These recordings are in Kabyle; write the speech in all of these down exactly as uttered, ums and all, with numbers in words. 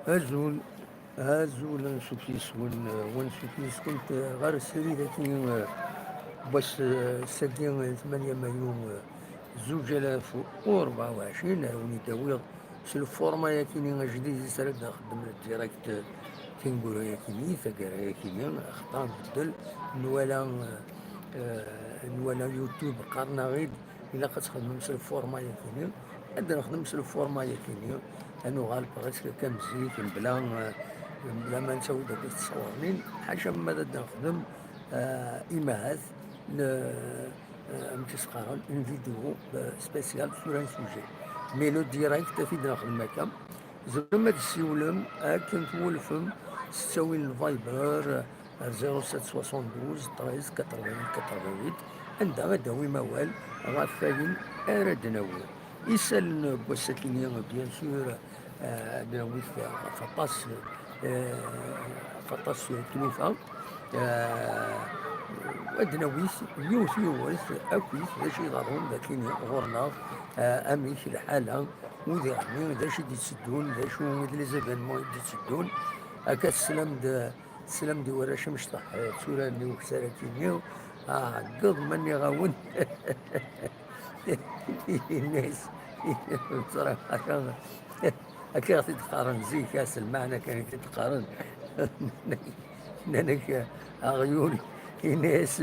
Azul, azul, ansuf yes-wen, eh, wansuf yes-kent, eh, ɣer srid-agi, eh, wass, eh, ass-agi, eh, tmanya mayu, eh, zuǧ alaf u rebɛa u ɛecrin, ara wen-id-awiɣ s lforma-yakini ajdid i s ara d-nxeddem direct, eh, tineggura-yakini, taggara-yakini, axaṭer nbeddel, nwala, eh, eh, nwala YouTube qqaren-aɣ-id, ilaq ad txedmem s lforma-yakini, ad nexdem s lforma-yakini, ad nuɣal presque akka am zik, mebla, eh, mebla ma nettawi-d akk ttṣewwiren, ḥaca ma ad nexdem, eh, imahat, n, eh, amek i s-qqaren, une vidéo, eh, spéciale sur un sujet. Mais le direct, ad t-id-nexdem akka. Tzemrem ad ssiwlem akken twulfem s ttawil n Viber, ar zéro sept soixante-douze treize quatre-vingt-huit quatre-vingt-huit, anda ad d-tawim awal ɣef wayen ara d-nawi. Isallen n wass-akini, bien sûr, eh, ad d-nawi ɣef aṭas, eh, ɣef aṭas n tlufa. Eh, ad d-nawi yiwet yiwet akkit d acu iḍerrun d akini ɣur-neɣ, eh, amek lḥala, udiɣ-nni d acu i d-itteddun, d acu i d les événements i d-itteddun. Akka teslam-d, teslam-d i warrac amecṭeḥ, eh, tturaren i ukessar akini, ɛeggeḍ ma nniɣ-awen. Yenna-yas, ẓriɣ akka, akka i ɣ-t-id-qqaren zik, s lmeɛna kan i t-id-qqaren. Nnan-ak aɣyul, yenna-yas,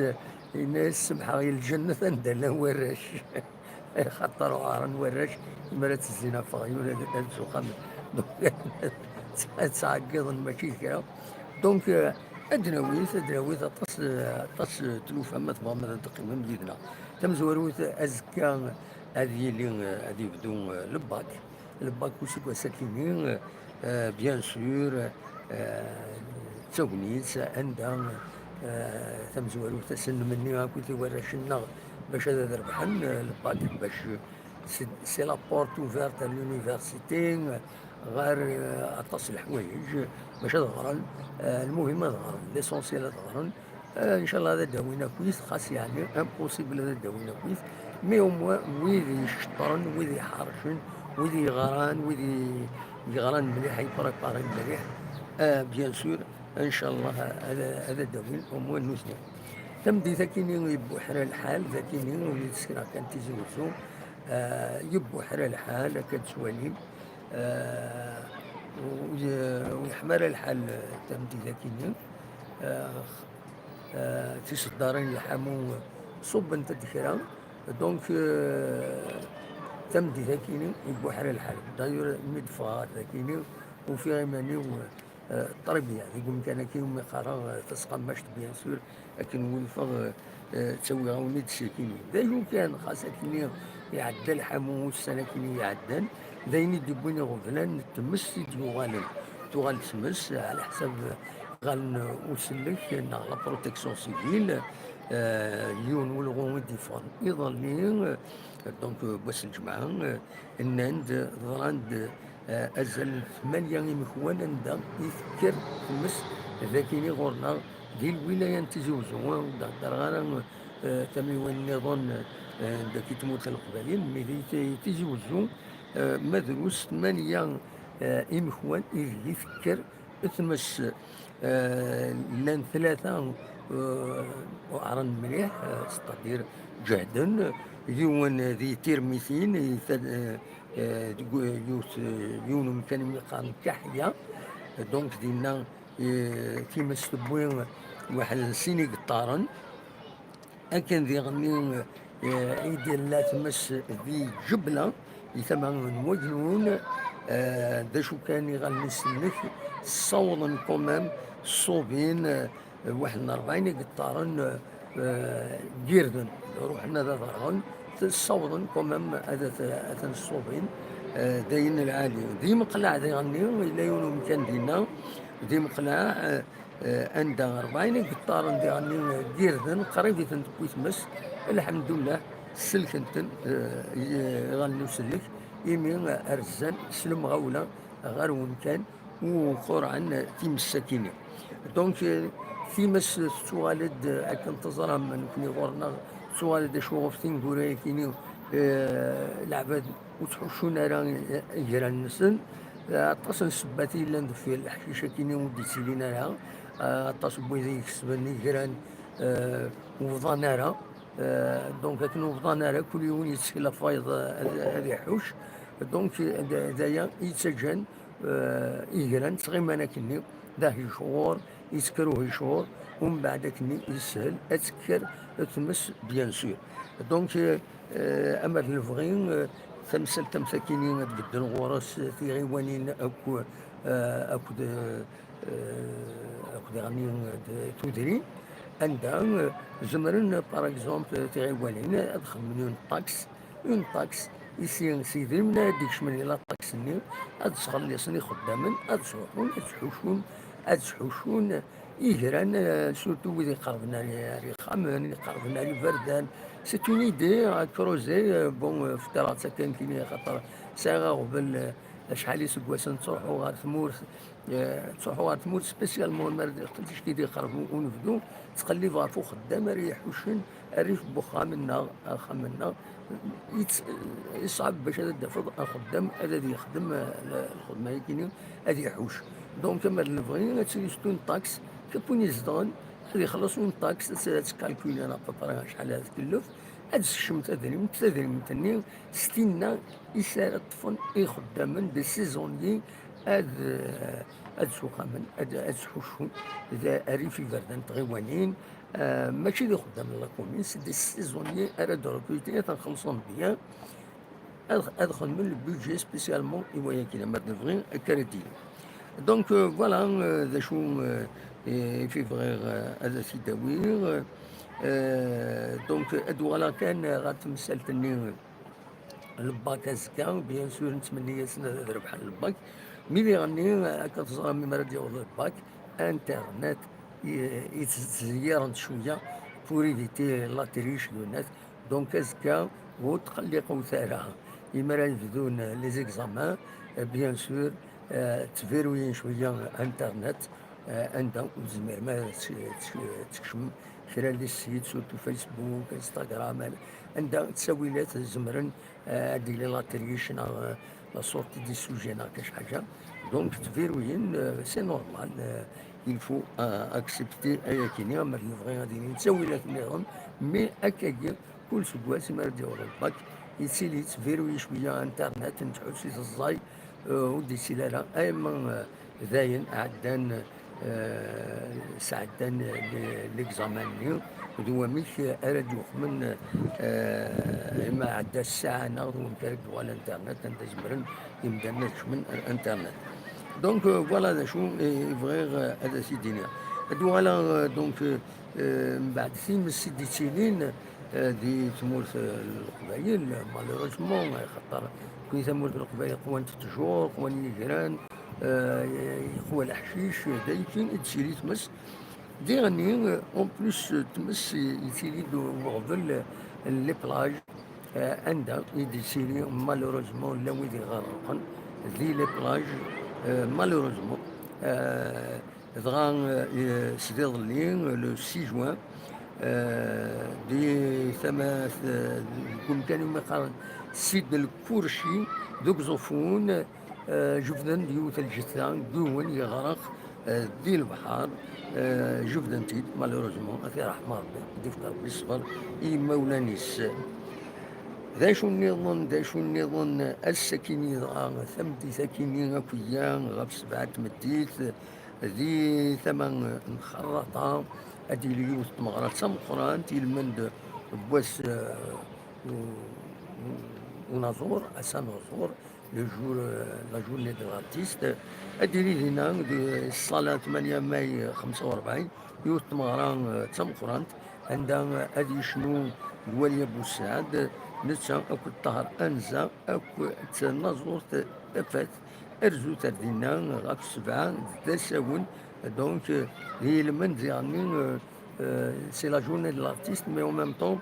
yenna-yas: "Semḥeɣ i lǧennet anda llan warrac." Axaṭer uɛren warrac, imi ara ttezzin ɣef uɣyul ad, ad zuxxamen. Donc, ad ttɛeggiḍen mačči d kra. Donc, euh, ad d-nawi, ad d-nawi aṭas, aṭas n tlufa ma tebɣam ad d-teqqimem yid-neɣ. Tamezwarut, azekka ad yili, ad yebdu, euh, le bac. Le bac useggas akini, euh, bien sûr, euh, d tagnit anda, euh, tamezwarut ass n lmenni akkit i warrac-nneɣ bac ad, ad rebḥen, euh, le bac, bac c'est, c'est la porte ouverte à l'université, ɣer, euh, aṭas n leḥwayeǧ bac ad ɣren, euh, lmuhim ad ɣren, l'essentiel ad ɣren. Eh, ncallah ad d-awin akkit, xas yeɛni impossible ad d-awin akkit, mais au moins wid iceṭṭren, wid iḥercen, wid yeɣran, wid i-, yeɣran mliḥ, yepreparen mliḥ, eh, bien sûr, ncallah ad, ad d-awin au moins nutni. Tameddit akini yebbuḥra lḥal, d akini ur yettekra kan Tizi Wezzu, eh, yebbuḥra lḥal, akka d-tettwalim, eh, u-, u-, yeḥma ara lḥal tameddit akini, eh, eh, tiseddarin n lḥamu ṣubbent-d kra. Donc, eh, tameddit akini yebbuḥra lḥal. D'ailleurs, mi d-ffɣeɣ ɣer dakini, ufiɣ iman-iw, eh, très bien. Deg umkan-agi umi qqareɣ, eh, tasqammact, bien sûr, akken wulfeɣ, eh, eh, ttawiɣ-awen-id s akini. D acu kan, xas akini iɛedda lḥamu ussan akini iɛeddan, d ayen i d-yewwin iɣeblan n tmes i d-yuɣalen. Tuɣal tmes, ɛla ḥsab ɣalen usellek neɣ la protection civile, eh, yiwen n ulɣu i d-yeffɣen iḍelli, eh, donc, eh, wass n lǧemɛa, eh, nnan-d, ḍran-d, eh, azal n tmanya imekwan anda i tekker tmes d akini ɣur-neɣ di lwilaya n Tizi Wezzu. Ur d-heddreɣ ara, eh, tamiwin nniḍen, eh, dagi tmurt n Leqbayel, mi di Ti-, Tizi Wezzu, eh, ma drus tmanya, eh, imekwan ideg i tekker tmes, eh, llan tlata, eh, uɛren mliḥ, eh, c'est-à-dire ǧehden, yiwen di Tirmitin, i ta-, eh, eh, deg u-, yiwet, eh, yiwen umkan umi qqaren Kaḥya, donc dinna, eh, times tewwi waḥed n sin igeṭṭaren. Akken diɣenni, eh, i d-tella tmes di Ǧebla, di tama n Wagnun, Eh, d acu kan, iɣallen-nsen ssawḍen quand même ṣṣubin, eh, waḥed n rebɛin i yeṭṭaren, eh, n yirden. Ruḥen ad ḍerɣen, ssawḍen quand même ad at-, atan ṣṣubin, eh, d ayen lɛali. Di Meqleɛ diɣenni, yella yiwen umkan dinna, di Meqleɛ, eh, eh, anda rebɛin i yeṭṭaren diɣenni n yirden, qrib i ten-tewwi tmes, lḥemdullah, selken-ten, eh, i-, iɣallen n usellek, imi, eh, rzan s lemɣawla ɣer wemkan u qurɛen times akkin. Donc, eh, times tettuɣal-d, eh, akken teẓram nekni ɣur-neɣ, tettuɣal-d d acu ɣef tineggura-yakini, eh, leɛbad ur ttḥuccun ara igran-nsen. Eh, aṭas n ssebbat i yellan deffir leḥcic akkin ur d-ittilin ara. Eh, aṭas n wid i ikesben igran, eh, ur bḍan ara. Eh, donc, akken ur bḍan ara, kul yiwen yettkel ɣef wayeḍ, eh, ad, ad iḥucc. Donc, d, d aya i yettaǧǧan, eh, igran ttɣiman akkenni, d ahicur, yettker uhicur, umbeɛd akkenni yeshel ad tekker tmes, bien sûr. Donc, eh, eh, ama d lebɣi, eh, tamsalt am takini ad bedden ɣur-s tiɣiwanin akk, eh, akked, eh, akked, yeɛni, d tudrin, anda, eh, zemren, par exemple, tiɣiwanin ad xedmen une taxe, une taxe, i si, s yidrimen ara d-ikecmen i la taxe-nni, ad ttxelliṣen ixeddamen, ad ttruḥun, ad ttḥuccun, ad ttḥuccun igran, eh, surtout wid iqerben ar, ar ixxamen, iqerben ar iberdan. C'est une idée à creuser, eh, bon, eh, fkiɣ-tt akken kini, axaṭer sɛiɣ aɣbel, eh, acḥal iseggasen ttruḥuɣ ɣer tmurt, eh, ttruḥuɣ ɣer tmurt spécialement, mar d ticki d iqerben unebdu, ttqellibeɣ ɣef uxeddam ara iḥuccen rrif n wexxam-nneɣ, axxam-nneɣ. Yett-, yeṣɛeb bac ad d-tafeḍ axeddam ad, ad yexdem, eh, l-, lxedma-yakini, ad iḥucc. Donc, ama d lebɣi, ad tili c'est une taxe, kif win izedɣen, ad ixelleṣ une taxe, ad tt-, ad tkalkuliḍ à peu près acḥal ara tkellef, ad tsekcem tadrimt, tadrimt-nni s tinna i s ara ṭṭfen ixeddamen, des saisonniers, ad, eh, ad suxamen, ad, ad sḥuccun, d rrif iberdan n tɣiwanin, eh, mačči d ixeddamen n la commune, c'est des saisonniers ara d-recruter, ad ten-xellṣen bien, ad, ad xedmen le budget spécialement i wayagi, ama d lebɣi akka ara d-yili. Donc, euh, voilà, euh, d acu, euh, i fi bɣiɣ, euh, ad as-id-awiɣ. Euh, donc, ad uɣaleɣ kan ɣer temsalt-nni, euh, lbak azekka, bien sûr, nettmenni-yasen ad, ad rebḥen lbak. Mi diɣenni, akka teẓram, mi ara d-yaweḍ lbak, Internet i, i ttzeyyaren cwiya pour éviter la triche, d unat. Donc, azekka, ur tqelliqewt ara. Imi ara yebdun les examens, eh, bien sûr, eh, ttviruyen cwiya Internet, eh, anda ur tezmirem ara ad tt-, tt-, tkecmem kra n les sites, surtout Facebook, Instagram, anda ttawilat zemren, eh, ad d-yili la triche neɣ, eh, la sortie des sujets neɣ kac ḥaǧa. Donc, ttviruyen, eh, c'est normal, eh, il faut, eh, accepter ayakini, ama d lebɣi ad yili ttawilat nniḍen, mais akkagi, kul seggas, mi ara d-yaweḍ lbak, yettili yettviruy cwiya Internet, nettḥus i teẓẓay, eh, ur d-yettili ara, ama, eh, dayen ɛeddan, eh, sɛeddan, eh, le-, l'examen-nni, d wamek ara d-yuxmen, eh, ima ɛedda ssaɛa neɣ d wamek ara d-tuɣal Internet, anda zemren imdanen ad kecmen ar Internet. Donc, euh, voilà d acu i bɣiɣ, euh, ad as-id-iniɣ. Ad uɣaleɣ, euh, donc, euh, euh, mbeɛd times i d-ittilin, euh, di tmurt, euh, n Leqbayel, malheureusement, axaṭer kwi tamurt n Leqbayel qwant ttjur, qwan yigran, euh, yeqwa leḥcic, d aykin i d-tili tmes. Diɣenni, euh, en plus, euh, tmes i-, yettili-d uɣbel, euh, les plages, euh, anda i d-yettili, malheureusement, llan wid iɣerrqen di les plages, euh, malheureusement. Euh, dɣa, euh, s iḍelli, euh, le six juin, euh, di tama, euh, deg umkan umi qqaren Sid el Kurci, deg Uẓeffun, euh, jebden-d yiwet n lǧetta, yiwen yeɣreq, euh, di lebḥer, euh, jebden-t-id, malheureusement, ad t-iṛḥem Ṛebbi, ad d-ifk Ṛebbi ṣṣber i yimawlan-is. D acu nniḍen, d acu nniḍen, ass-akini dɣa, tameddit-akini akk-ya, ɣef sebɛa n tmeddit, di tama n Xerraṭa, ad d-yili yiwet n tmeɣra d tameqqrant, ilmend n wass, eh, u-, u-, unaẓur, ass anaẓur, le jour, euh, la journée de l'artiste. Ad d-yili dinna di ṣṣala tmanya May xemsa u rebɛin, yiwet n tmeɣra, euh, d tameqqrant, anda, euh, ad yecnu Lwali Abussaɛd, netta akked Ṭaher Anza, akked tnaẓurt Tafat, arzut ar dinna ɣef ssebɛa d asawen, donc, euh, d ilmend diɣenni, euh, Euh, c'est la journée de l'artiste, mais en même temps,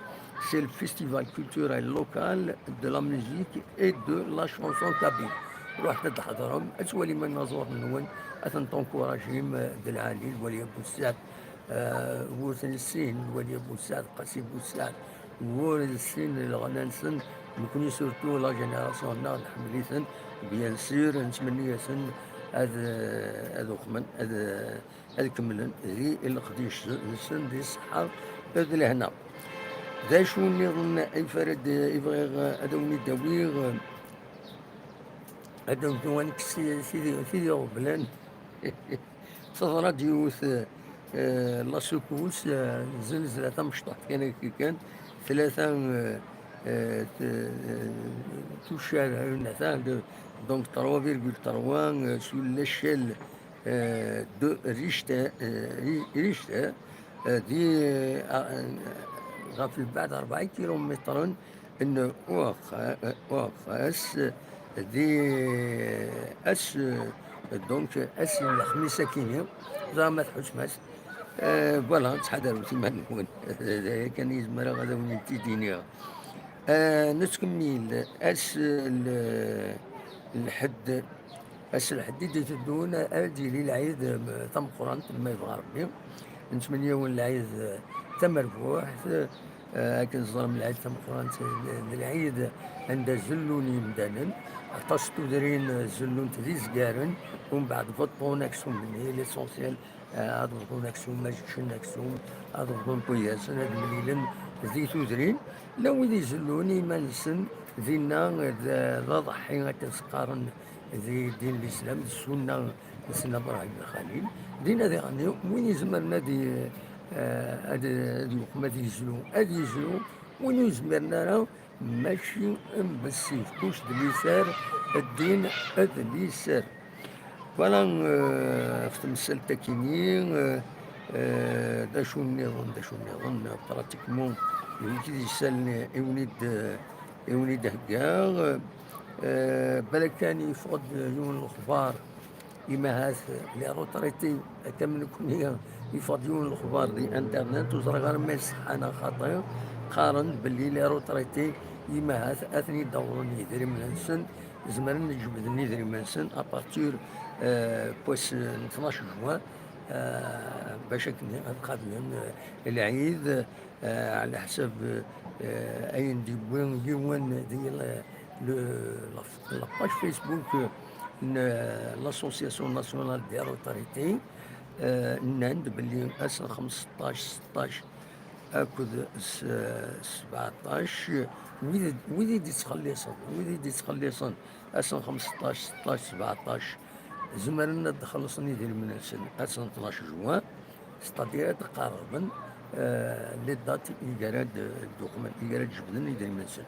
c'est le festival culturel local de la musique et de la chanson kabyle. Ruḥet ad d-tḥedrem, ad twalim anaẓur-nwen, ad ten-tenkurajim, euh, d lɛali, Lwali Abussaɛd, euh, ur t-nessin, Lwali Abussaɛd, Qasi Bussaɛd, ur nessin leɣna-nsen, nekni surtout la génération-nneɣ nḥemmel-iten, bien sûr, nettmenni-asen ad, euh, ad uqmen, ad, euh, ad kemmlen di leqdic-nsen di ṣṣeḥḥa d lehna. D acu nniḍen ay farad i bɣiɣ ad awen-id-awiɣ? Ad awen-id-awiɣ tid, tid iɣeblan. Teḍra-d yiwet, eh, la secousse, eh, zzelzla tamecṭuḥt kan akka kan, tlata, eh, eh, t-, eh, tuccar, eh, tlata, de, donc trois virgule trois, eh, sur l'échelle euh, de Richter, euh, Ri-, Richter, euh, di, euh, ɣef lbeɛd rebɛa kilumitren n Uɣ-, Uɣas, di, euh, ass, euh, donc, ass n lexmis akini, ẓer ma tḥusem-as. Euh, voilà, ttḥadarut iman-nwen. D aya kan i zemreɣ ad awen-t-id-iniɣ. Euh, nettkemmil ass n lḥedd. Ass n lḥedd i d-iteddun, ad d-yili lɛid, em, tameqqrant, ma yebɣa Rebbi. Nettmenni-awen lɛid, eh, tamerbuḥt, eh, akken teẓram lɛid tameqqrant, eh, d lɛid anda zellun yimdanen, aṭas n tudrin, eh, zellunt d izgaren, umbeɛd beṭṭun aksum-nni, l'essentiel, eh, ad bḍun aksum, ad ččen aksum, ad bḍun wiyasen, ad mlilen di tudrin. Llan wid izellun iman-nsen dinna d, d aḍeḥḥi akken s-qqaren di ddin n Lislam, d ssunna n Sidna Bṛahim Lxalil. Dinna diɣen, win izemren ad i-, eh, ad, ad yuqem, ad yezlu, ad yezlu. Win ur yezmiren ara, mačči n bessif, kuc d liser, ddin d liser. Voilà, euh, ɣef temsalt akini, euh, euh, d acu nniḍen, d acu nniḍen, pratiquement, d wigi d isalen i wen-id, i wen-id-heggaɣ. Euh, balak kan yeffeɣ-d yiwen n lexbar, imahat les retraités, akka am nekni, yeffeɣ-d yiwen n lexbar di internet, ur ẓriɣ ara ma iṣeḥḥa neɣ xaṭi, qqaren-d belli les retraités, imahat, ad ten-id-awḍen yidrimen-nsen, zemren ad jebden idrimen-nsen à partir, euh, n wass n tnac juin, euh, bac akken ad qablen, euh, lɛid, euh, ɛla ḥsab, euh, ayen d-yewwi yiwen di la, le, la, la page Facebook, euh, n, euh, l'Association Nationale des Retraités, euh, nnan-d belli ass n xemseṭṭac, seṭṭac, akked s-, sbeɛṭac, wid, wid i d-ittxelliṣen, wid i d-ittxelliṣen ass n xemseṭṭac, seṭṭac, sbeɛṭac, zemren ad d-xellṣen idrimen-nsen ass n tnac juin, c'est-à-dire ad d-qarrben, euh, les dates i gara d-, d-uqmen, i gara d-jebden idrimen-nsen.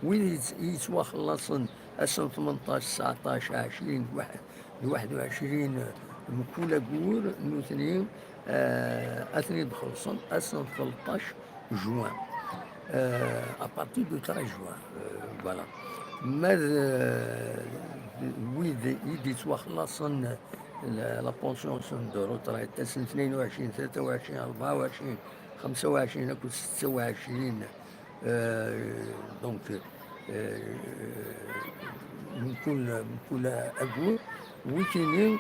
Wid yett-, yettwaxellaṣen ass n tmenṭac, tseɛṭac, ɛecrin, d waḥ-, d waḥed u ɛecrin mkul agur, nutni, euh, ad ten-id-xellṣen ass n tleṭṭac juin. Euh, à partir du treize juin, euh, voilà. Ma d, d wid i d-yettwaxellaṣen la, la pension de retraite, ass n tnayen u ɛecrin, tlata u ɛecrin, rebɛa u ɛecrin, xemsa u ɛecrin akked setta u ɛecrin, euh, donc, euh, mkul, mkul agur, wikini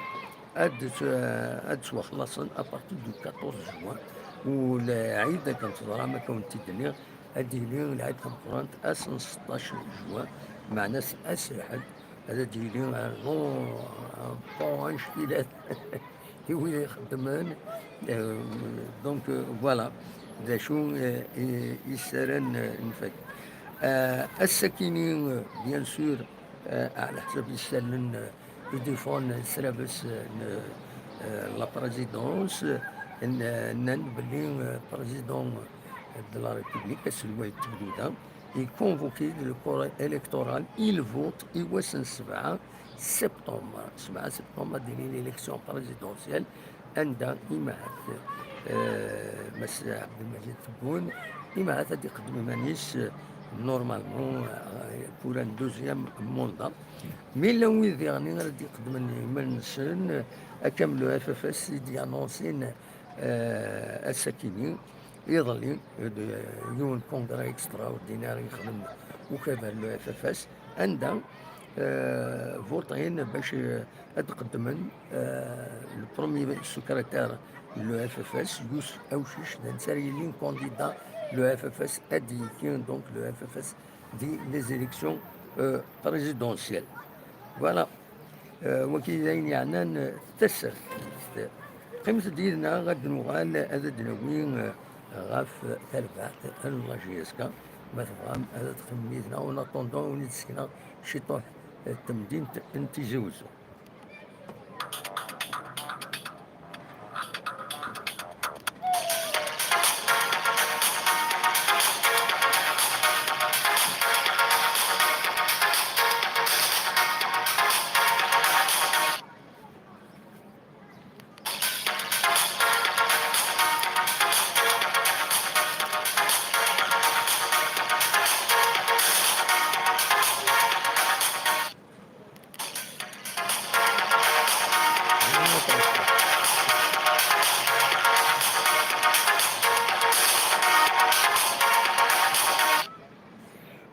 ad, ad ttwaxlaṣen à partir du quatorze juin, u lɛid akken teẓram, akka wen-t-id-nniɣ, ad d-yili lɛid tameqqrant ass n seṭṭac juin, meɛna ass, ass lḥedd, ad d-yili un bon, un bon annect-ilat i wid ixeddmen. Euh, donc, euh, voilà, d acu, euh, i, i ssaren, euh, nfak. Euh, ass-akini, euh, bien sûr, euh, ɛla ḥsab isallen, euh, i d-iffɣen s labes, euh, n, euh, la présidence, n, nnan belli, euh, président de la République, aselway n tegduda, Iconvoqué-d le corps électoral, il vote i wass n sebɛa septembre. Sebɛa septembre ad d-tili l'élection présidentielle, anda imahat, eh, Mass Abdelmadjid Tebboune, imahat ad d-iqeddem iman-is, eh, normalement, eh, pour un deuxième mandat. Mi llan wid diɣen ara d-iqeddmen iman-nsen, eh, akka am le F F S i d-yanonsin, eh, ass-akini, iḍelli, eh, d-, yiwen congrès extraordinaire yexdem ukabar le F F S, anda, eh, votin bac, eh, ad qeddmen, eh, le premier secrétaire le F F S, Youssouf Aouchiche, d netta ara yilin candidat le F F S, ad d-yekki donc le F F S di les élections, eh, présidentielles. Voilà. Eh, wagi d ayen yeɛnan, eh, tasertit. Qqimet-d yid-neɣ, ad d-nuɣal ad d-nawi, eh, ɣef terbaɛt n la J S K, ma tebɣam ad d-teqqimem yid-neɣ. En attendant, ad wen-id-sekneɣ ciṭuḥ, eh, n temdint n Tizi Uzzu.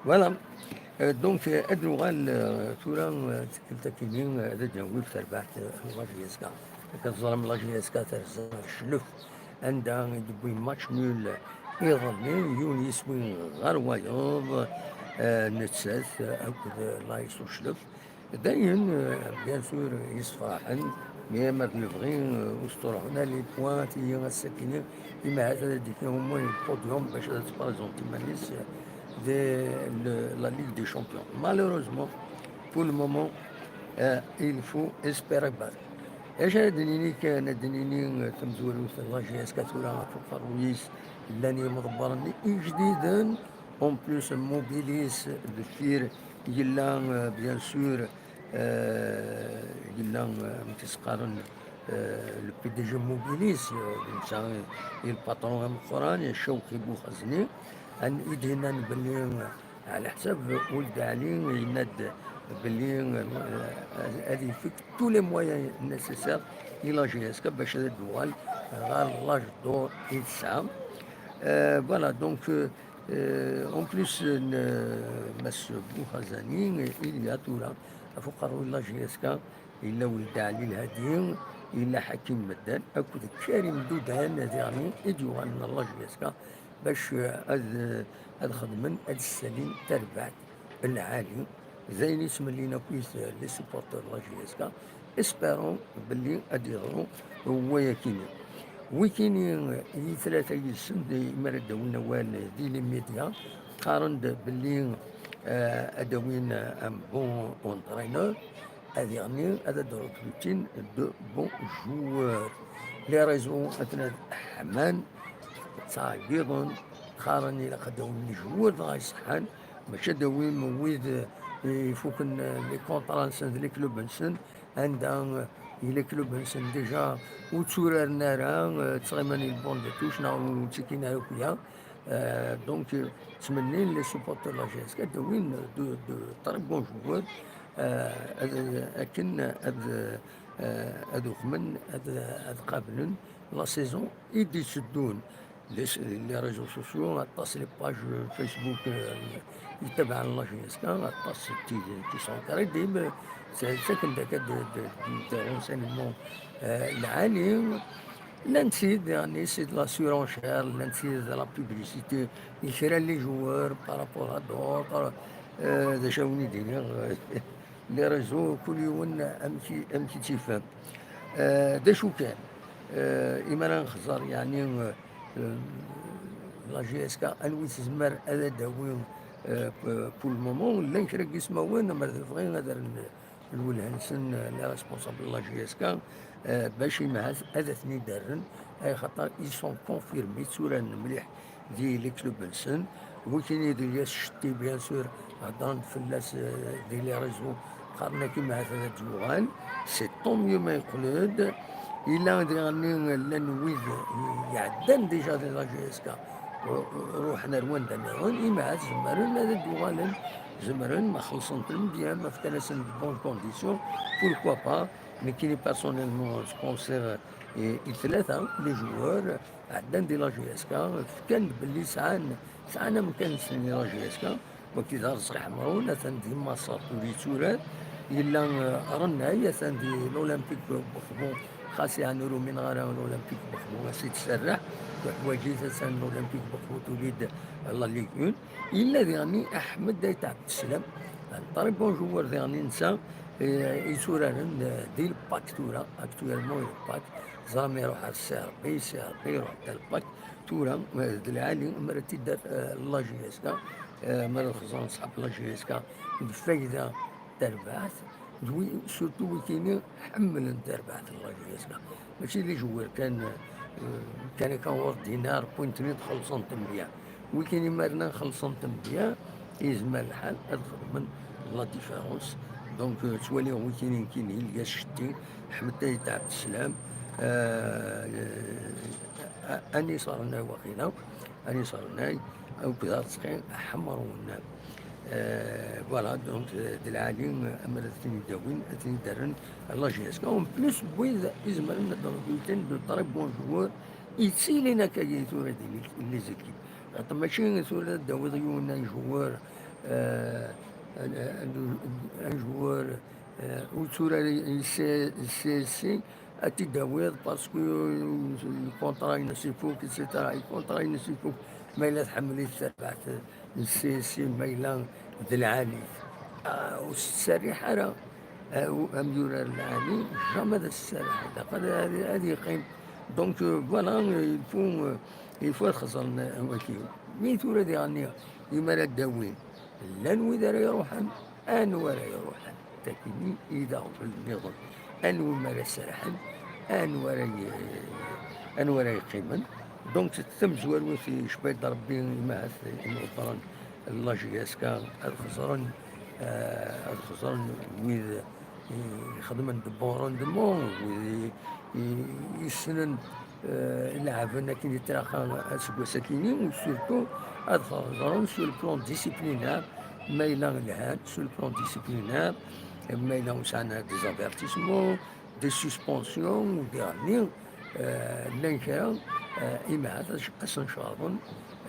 Voilà. Euh, donc, euh, ad nuɣal, euh, tura, euh, tikkelt akini, euh, ad d-nawi ɣef terbaɛt, euh, n la J S K. Akka teẓram, la J S K terza cclef, anda i d-wwi match nul iḍelli, yiwen yiswi ɣer wayeḍ, euh, nettat, euh, akked, euh, l'A S Uclef. Dayen, euh, bien sûr, yessefraḥen, mais ma d lebɣi, euh, ur s-truḥen ara les points, tigi ass-akini, imahat ad d-yefk au moins le podium bac ad tprezenti iman-is, euh, di le-, la Ligue des Champions. Malheureusement, pour le moment, euh, il faut espérer battre. Acu ara d-nini kan, ad d-nini, euh, tamezwarut n la J S K tura ɣef uqerruy-is, llan yimḍebbren ijdiden, en plus, Mobilis deffir yella, euh, bien sûr, euh, yella, euh, amek i s-qqaren, euh, le P D G Mobilis, euh, d netta i le patron ameqqran, Cawki Buxazni, an-, i d-yennan belli, euh, ɛla ḥsab Uld Ɛli, yenna-d belli, euh, ad, ad yefk tous les moyens nécessaires i la J S K bac ad d-tuɣal ɣer l'âge d'or i tesɛa. Euh, voilà, donc, euh, Euh, en plus, euh, Mass Boukhazani, il y a tura, ɣef uqerruy n la J S K, yella Weld Ɛli Lhadi, yella Ḥakim Meddan, akked Karim Dudan, diɣen i d-yuɣalen ɣer la J S K, bac, euh, ad, ad xedmen, ad ssalin tarbaɛt n lɛali. D ayen i ttmennint akk les supporters n la J S K, espérons belli ad d-yeḍru wayakini. Wikini i tlata yid-sen, d imar ad d-awin awal di les médias, qqaren-d belli, euh, ad d-awin un bon entraîneur, ad iɣni, ad d-recrutin de bons joueurs. Les réseaux atnan ḥman, ttɛeggiḍen, qqaren ilaq ad d-awin joueurs dɣa iṣeḥḥan, mačči ad d-awim wid, eh, ifuken, eh, les contrats-nsen d les clubs-nsen, anda, eh, les clubs-nsen déjà ur tturaren ara, eh, ttɣiman i le banc de touche, neɣ ur ttikin ara akk-ya. Eh, donc, eh, ttmennin les supporters de la J S K ad d-awin de, de très bons joueurs, eh, ad, akken ad, eh, ad ukmen, ad, ad qablen la saison i d-itteddun. Les, les réseaux sociaux, aṭas les pages Facebook, euh, yettabaɛen la J S K, aṭas qui, qui sont crédibles, c'est, c'est comme des, des, des, des renseignements, euh, lɛali. Llant-id, يعني, c'est de la surenchère, llant-id de la publicité, i kra les joueurs par rapport à d'autres, euh, d acu ara wen-id-iniɣ, les réseaux, kul yiwen amek i, amek i tt-ifhem. Euh, d acu kan, euh, imi ara nxeẓẓer, yeɛni, euh, euh, la J S K, anwi tezmer ad d-tawi, euh, p-, pour le moment, llan kra n yismawen, amer d bɣi ad rren lwelha-nsen, euh, les responsables n la J S K, euh, bac imahat ad ten-id-rren, ay xaṭer ils sont confirmés, tturaren mliḥ di les clubs-nsen, Wikini d yas cti, bien sûr, heddren-d fell-as, euh, di les réseaux, qqaren-ak ahat ad d-yuɣal. C'est tant mieux ma yeqqel-d. Yella diɣenni llan wid iɛeddan déjà di la J S K, ru-, ruḥen ar wanda nniḍen, ahat zemren ad d-uɣalen, zemren ma xellṣen-ten bien, ma fkan-asen de bonnes conditions, pourquoi pas. Nekkini personnellement sponseɣ i, i tlata, les joueurs, Ɛeddan di la J S K, fkan-d belli sɛan, sɛan amkan-nsen di la J S K. Wagi d Arezqi Ḥemrun, atan di Maṣer ur yetturar. Yella, eh, Rennay, atan di l'Olympique Bexbu, xas yeɛni ur umineɣ ara l'Olympique Bexbu a s-ittserreḥ. Tuḥwaǧit atan l'Olympique Bexbu tuli-d la Ligue un. Yella diɣenni Aḥmed Ayt Ɛebdeslam, un très bon joueur diɣenni netta, eh, yetturaren, eh, di le PAC tura, actuellement le PAC. Ẓram iruḥ ar C R B, C R B iruḥ ar le PAC. Tura, eh, d lɛali mi ara t-id-terr, eh, la J S K, eh, mi ara t-xeẓren ṣḥab la J S K, d fayda tarbaɛt, d wi-, surtout wikini ḥemmlen tarbaɛt n la J S K. Mačči d ijuwar kan, eh, kan akka ordinaire, wwin-ten-id xellṣen-ten meyya. Wikini ma rnan xellṣen-ten meyya, yezmer lḥal ad xedmen la différence. Donc, eh, ttwaliɣ wikini nekkini, Ilyas Cetti, Ḥmed Ayt Ɛebdeslam, eh, eh, Anis Rennay waqila, Anis Rennay, akked Arezqi Ḥemrun. Eh, voilà, donc, eh, d lɛali, eh, ammer ad ten-id-awin, ad ten-id-rren la J S K. En plus, wid izemren ad recrutin de très bons joueurs, yettilin akka tura di les équipes. Xaṭer mačči tura ad d-tawiḍ yiwen un joueur, eh, un, un, un joueur, eh, ur yetturar i, i C S C, ad t-id-tawiḍ parce que, euh, le contrat-ines ifuk, et cetera. Le contrat-ines ifuk, ma yella tḥemmel-it terbaɛt n C S C, ma yella d lɛali. Ah, ur s-tserriḥ ara. Ah, u-, amyurar lɛali, jamais ad s-tserriḥ. Ilaq ad, ad, ad yeqqim. Donc, euh, voilà, il faut, euh, il faut ad xeẓren, euh, waki. Mi tura diɣenni, imi ara d-awin, llan wid ara iruḥen, anwa ara iruḥen? Takini i d aɣbel nniḍen. Anwa mi ara serḥen? Anwa ara y-, anwa ara yeqqimen? Donc, tamezwarut, icba-d Rebbi, imahat imeḍbren n la J S K, ad xeẓren, eh, ad xeẓren wid ixedmen de bons rendements, wid i, i, yessnen, eh, leɛben akken i tlaq aseggas-akini, u surtout ad ẓren sur le plan disciplinaire ma yella lhan, sur le plan disciplinaire ma yella ur sɛan des avertissements, des suspensions, u diɣenni, eh, llan kra, eh, imahat ad, ad sen-cerḍen,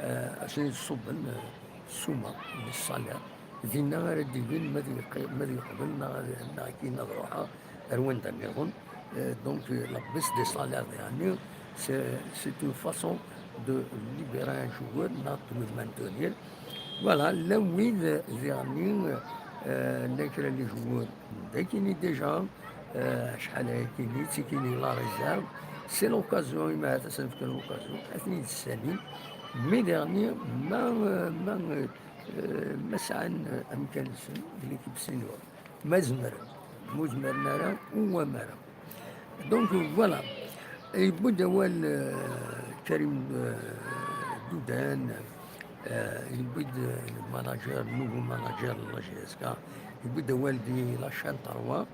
eh, ad sen-ṣubben, eh, ssuma, le salaire. Dinna ara d-ibin ma ad yeqbel neɣ ad, neɣ akken ad ruḥeɣ ar wanda nniḍen. Euh, donc, euh, la baisse des salaires, يعني, c'est, c'est une façon de libérer un joueur, neɣ de le maintenir. Voilà, llan wid, euh, diɣenni, euh, llan kra n les joueurs, dakini déjà, euh, acḥal ayakini, ttikini la réserve, c'est l'occasion, imahat ad sen-fken l'occasion, ad ten-id-ssalin. Mais diɣenni, ma, euh, ma, euh, euh, ma sɛan, euh, amkan-nsen di l'équipe senior. Ma zemren, ma zemren ara, u wamara. Donc, voilà. Yewwi-d awal, euh, Karim, euh, Doudan, euh, yewwi-d, euh, manager, nouveau manager n la J S K, yewwi-d awal di la chaîne trois,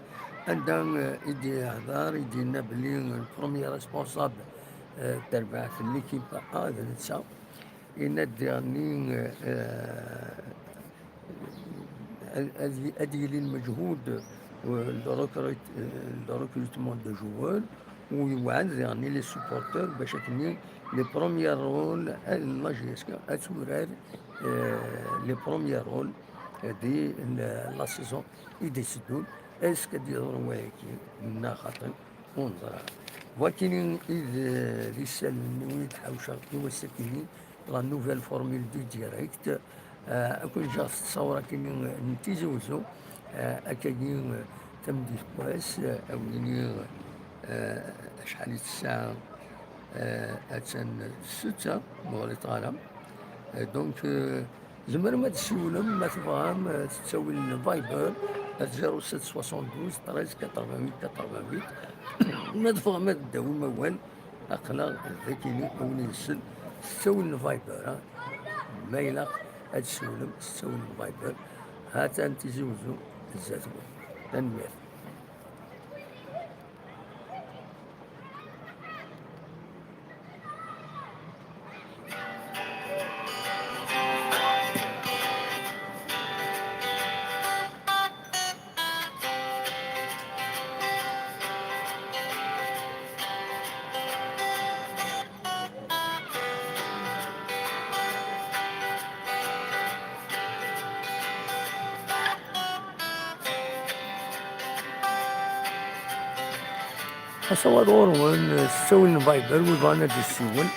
anda, euh, i d-yehder, i d-yenna belli le premier responsable, euh, terbaɛt n l'équipe A d netta. Yenna-d diɣenni, euh, ad, ad, ad yili lmeǧhud, euh, le recrut-, euh, le recrutement de joueurs, u yewɛed diɣenni les supporters bac akken les premiers rôles, euh, n la J S K ad turar, euh, les premiers rôles, euh, di la, la saison i d-iteddun. Est-ce que ad yeḍru wayagi? Neɣ xaṭi? Ur neẓri ara. Wakini i d, d isallen-nni i d-ḥawceɣ i wass-akini, la nouvelle formule du direct. Ah, ad ken-ǧǧeɣ s ttṣawra-kini n Tizi Uzzu, ah, akkagi, ah, tameddit n wass, ah, a win-nni, ah, acḥal i tesɛa, ah, attan ssetta, ma ur ɣliṭeɣ ara. Ah, donc, ah, Tzemrem ad d-tessiwlem, ma tebɣam, eh, s ttawil n Viber, at zéro sept soixante-douze treize quatre-vingt-huit quatre-vingt-huit. Ma tebɣam ad d-tawim awal, aql-aɣ dagi a wen-nsel s ttawil n Viber, ah. Ma ilaq, ad tsiwlem s ttawil n Viber. Ha-tt-an Tizi Uzzu zdat-wen. Tanemmirt. Asawaḍ ɣur-wen s ttawil n Viber, wid bɣan ad d-issiwel.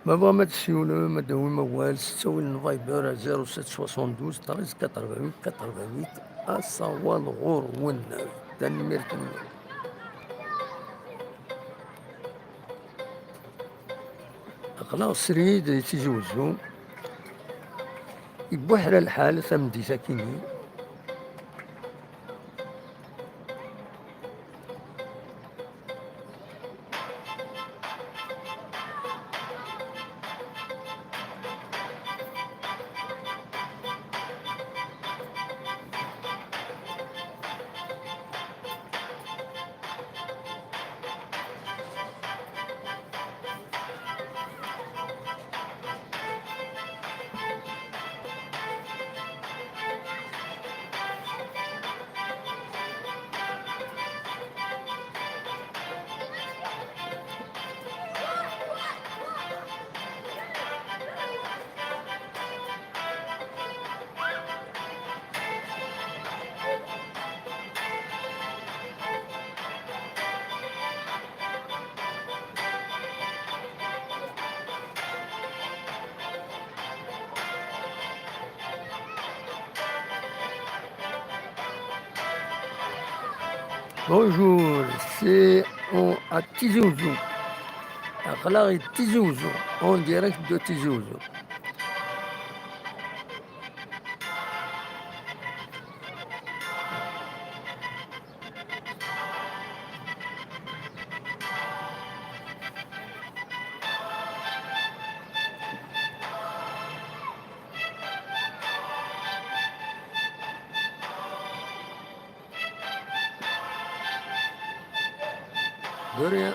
Ma tebɣam ad tessiwlem, ad d-tawim awal s ttawil n Viber, zéro sept soixante-douze treize quatre-vingt-huit quatre-vingt-huit. Asawaḍ ɣur-wen. Tanemmirt-nwen. Aql-aɣ srid di Tizi Uzzu. Ibuḥra lḥal tameddit akini. Bonjour, c'est en, à Tizi Ouzou. Aql-aɣ di Tizi Ouzou, en direct de Tizi Ouzou. De rien.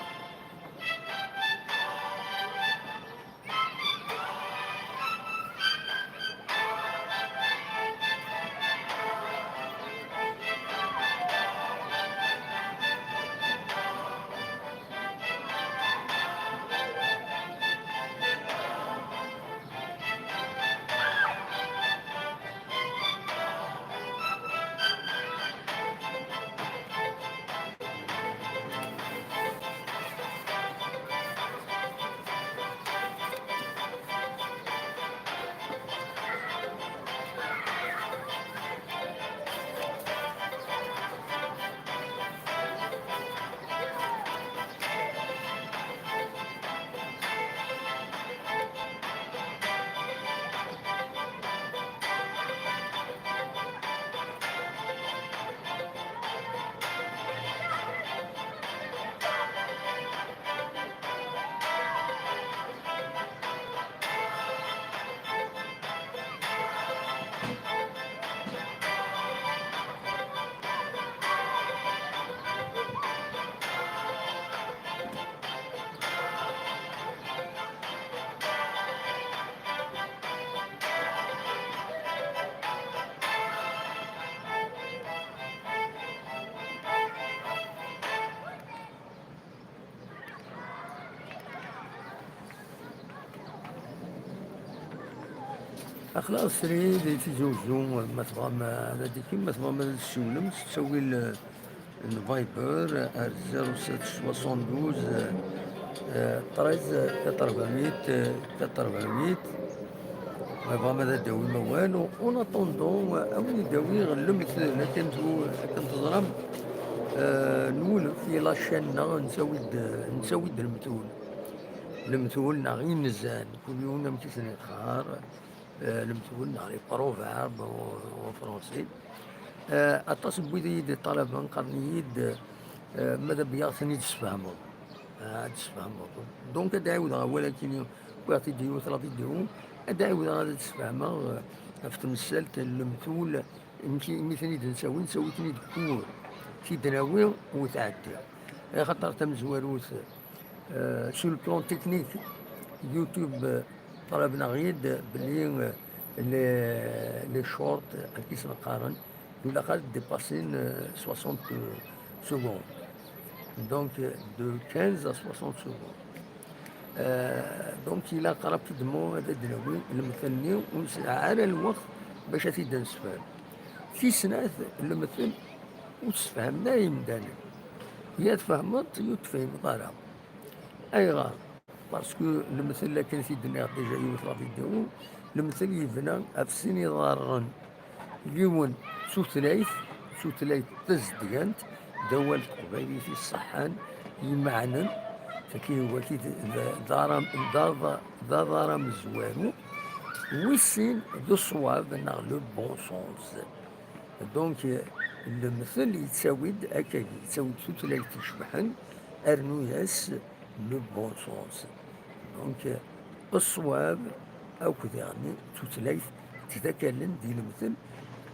Aql-aɣ srid i Tizi Uzzu, ma tebɣam ad d-tikim, ma tebɣam ad d-tessiwlem s ttawil, eh, n Viber ar zéro sept soixante-douze, eh, treize quatre-vingt-huit, eh, quatre-vingt-huit. Ma tebɣam ad d-tawim awal, en attendant, eh, a wen-id-awiɣ lemtel akken tu-, akken teẓram, eh, nwulef i la chaîne-nneɣ, nettawi-d, nettawi-d lemtul. Lemtul neɣ inzan, kul yiwen amek i sen-iqqar. Eh, lemtul neɣ les proverbes en, en français. Eh, aṭas n wid i yi-d-iṭalaben, qqaren-iyi-d, eh, ma d abya ad ten-id-tesfehmeḍ. Ah, ad d-tesfehmeḍ. Donc, ad d-ɛiwdeɣ awal akkin, wwiɣ-t-id yiwet la vidéo, ad d-ɛiwdeɣ ad d-sfehmeɣ, eh, ɣef temsalt n lemtul, imi, imi ten-id-nettawi, nettawi-ten-id kur, tid-nawi u tɛeddi. Axaṭer tamezwarut, euh, sur le plan technique, YouTube, euh, ṭalaben-aɣ-id belli, euh, les, les shorts, akken i sen-qqaren, ilaq ad dépassin, euh, soixante secondes. Donc, euh, de quinze à soixante secondes. Euh, donc, ilaq rapidement ad d-nawi lemtel-nni, ur nesɛi ara lweqt bac ad t-id-nesfel. Tis snat, lemtel ur tessefhamen ara imdanen. Ya tfehmeḍ, ya ur tefhimeḍ ara. Ayɣer? Parce que lemtel, akken i t-id-nniɣ déjà yiwet la vidéo, lemtel yebna ɣef sin iḍarren. Yiwen d tutlayt, tutlayt tazedgant, d awal n teqbaylit iṣeḥḥan, imeɛnen, tagi wagi d, d, d aram-, d aḍ-, d aḍar amezwaru. Wis sin d ṣṣwab, neɣ le bon sens. Donc, lemtel yettawi-d akkagi, yettawi-d tutlayt icebḥen, rnu-yas le bon sens. Donc, ṣṣwab akked diɣenni tutlayt ttdakalen di lemtel,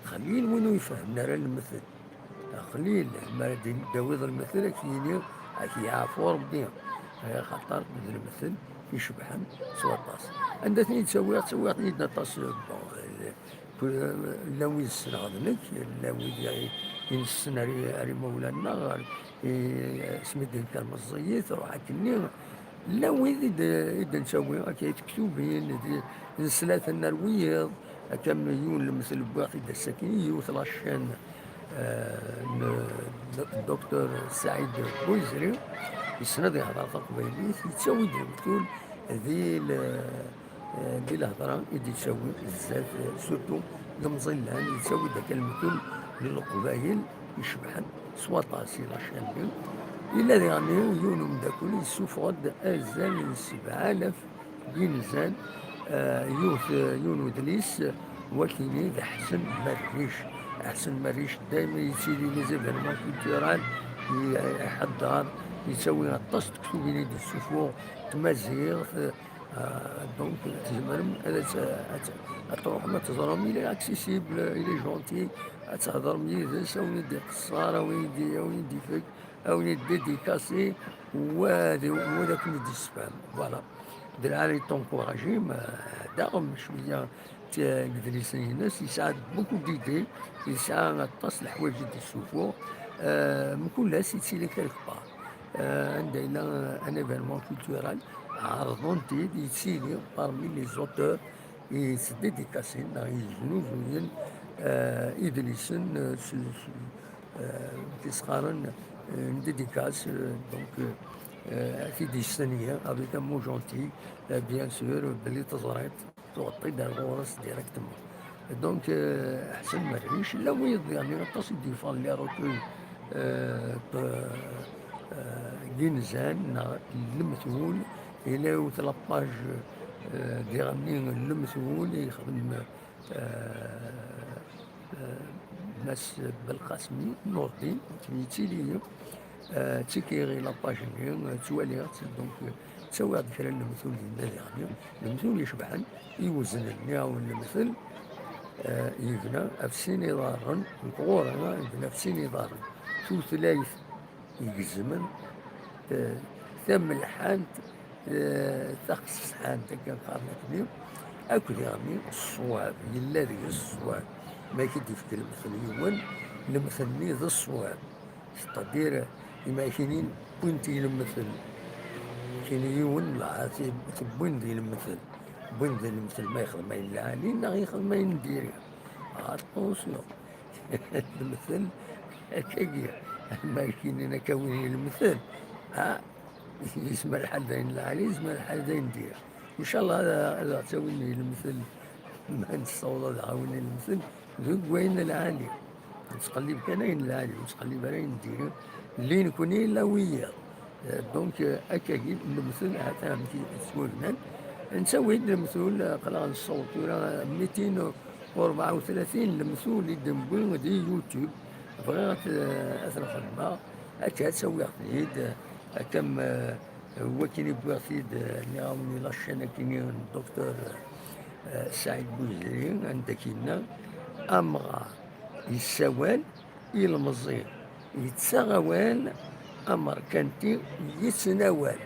xlil win ur ifehhmen ara lemtel. Xlil, mi ara d-tawiḍ lemtel, ad k-yini, ad k-yeɛfu Rebbi. Axaṭer d lemtel icebḥen s waṭas. Anda ten-id-ttawiɣ? Ttawiɣ-ten-id aṭas, bon, Llan wid ssneɣ d nekk, llan wid i, i nessen ar i, ar imawlan-nneɣ, ar i, asmi d-yenker meẓẓiyit, ruḥ akkenni. Llan wid i d, i d-nettawi, akka i tektubin, d, nesla-ten ar wiyiḍ, akka am yiwen lemtel wwiɣ-t-id ass-agi, yiwet la chaîne, eh, n, n Docteur Saɛid Boizri, yessen ad ihder taqbaylit, yettawi-d lemtul di l-, Eh, di lehḍra i d-yettawi zdat, eh, surtout lemẓi llan, yettawi-d akka lemtul n Leqbayel icebḥen s waṭas i la chaîne-nni. Yella diɣenni yiwen umeddakel yessufeɣ-d azal n sebɛa alaf n yinzan, eh, yiwet, eh, yiwen wedlis, eh, wakini d Ḥsen Merric. Ḥsen Merric dayma yettili les événements culturels, i-, iḥedder, yettawi aṭas n tektubin i d-yessuffuɣ, tmaziɣt, Ah, donc, tzemrem ad, ad, ad, ad tṛuḥem ad teẓrem, il est accessible, il est gentil, ad tehḍrem yid-s, a wen-id-iqeṣṣer, a wen-id-, a wen-id-ifek, a wen-id-dédicacé, wa d, wa d akken id-yessefhem. Voilà. D lɛali tencouragim, ah, daɣen cwiya d, deg yidlisen-ines, yesɛa beaucoup d'idées, yesɛa aṭas n leḥwayeǧ i d-yessuffuɣ, ah, mkul ass yettili quelque part. Euh, anda yella un événement culturel, ɛerḍen-t-id, yettili parmi les auteurs yettdédicasin neɣ yeznuzuyen, euh, idlisen, euh, s, s, euh, tisɣaren, euh, n dédicace, euh, donc, euh, euh, ad t-id-yestenya avec un mot gentil, euh, bien sûr, belli teẓriḍ, tuɣeḍ-t-id ar ɣur-s directement. Donc, euh, Ḥsen Merric, llan wiyeḍ, yeɛni, aṭas i d-yeffɣen les recueils, euh, n, euh, n yinzan neɣ n lemtul. Yella yiwet la page, euh, diɣenni n lemtul i yexdem, euh, euh, Mass Belqasmi Nurdin, akken yettili, euh, ttikiɣ i la page-nni, euh, ttwaliɣ-tt, donc, euh, ttawiɣ-d kra n lemtul dinna diɣenni, lemtul icebḥen, iweznen, niɣ lemtel, euh, yebna ɣef sin iḍarren, nekk ɣur-i, ah, yebna ɣef sin iḍarren. Tutlayt igezmen, ta-, tamelḥant, eh, taqesḥant, akken qqaren akkenni, akk diɣenni ṣṣwab, yella deg-s ṣṣwab. Ma k-id-ifk lemtel yiwen, lemtel-nni d ṣṣwab. C'est-à-dire, imakinin wwin-t i lemtel. Kini yiwen, la, t-, tewwin-d i lemtel. Win d lemtel ma yexdem ayen lɛali neɣ yexdem ayen n diri. Attention. Lemtel akkagi, ma kinin akka win i lemtel, ah, yezmer lḥal d ayen lɛali, yezmer lḥal d ayen n diri. Ncallah ad, ad aɣ-ttawin i lemtel, ma nessaweḍ ad aɣ-awin i lemtel deg wayen lɛali. Nettqellib kan ayen lɛali, ur nettqellib ara ayen n diri. Lli nekni la wiyaḍ. Euh, donc, euh, akkagi, lemtel, ha-t-an amek i yettwabnan. Nettawi-d lemtul, euh, aql-aɣ nessaweḍ tura, euh, mitin u rebɛa u tlatin lemtul i d-newwi di YouTube. Bɣiɣ ad t-, ad t-nxedmeɣ, akka ad tt-awiɣ-ten-id, akka am, euh, wakken i wwiɣ-t-id, euh, nniɣ-awen i la chaîne akkin n Docteur, euh, Saɛid Buzri, anda k-yenna, amɣar yessawal, ilemẓi yettaɣ awal, amerkanti yettnawal.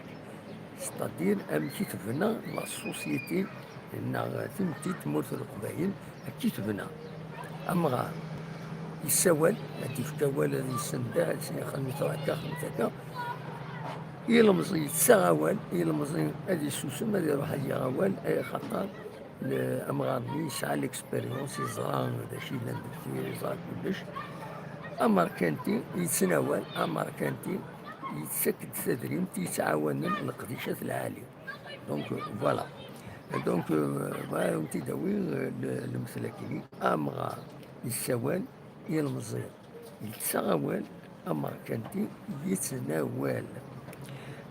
C'est-à-dire amek i tebna la société neɣ timetti n tmurt n Leqbayel, akka i tebna. Amɣar yessawal, ad d-ifk awal, ad yessendeh, ad s-yaxdem akka, xdem akka. Ilemẓi yettaɣ awal, ilemẓi ad yessusem, ad iruḥ ad yaɣ awal, ay axaṭer le-, amɣar-nni yesɛa l'expérience, yeẓra d acu yellan deffir, yeẓra kullec. Amerkanti yettnawal, amerkanti yettak-d tadrimt yettɛawanen leqdicat lɛali. Donc, voilà. Donc, euh, bɣiɣ ad wen-t-id-awiɣ, euh, le-, lemtel-agi. Amɣar yessawal, ilemẓi yettaɣ awal, amerkanti yettnawal.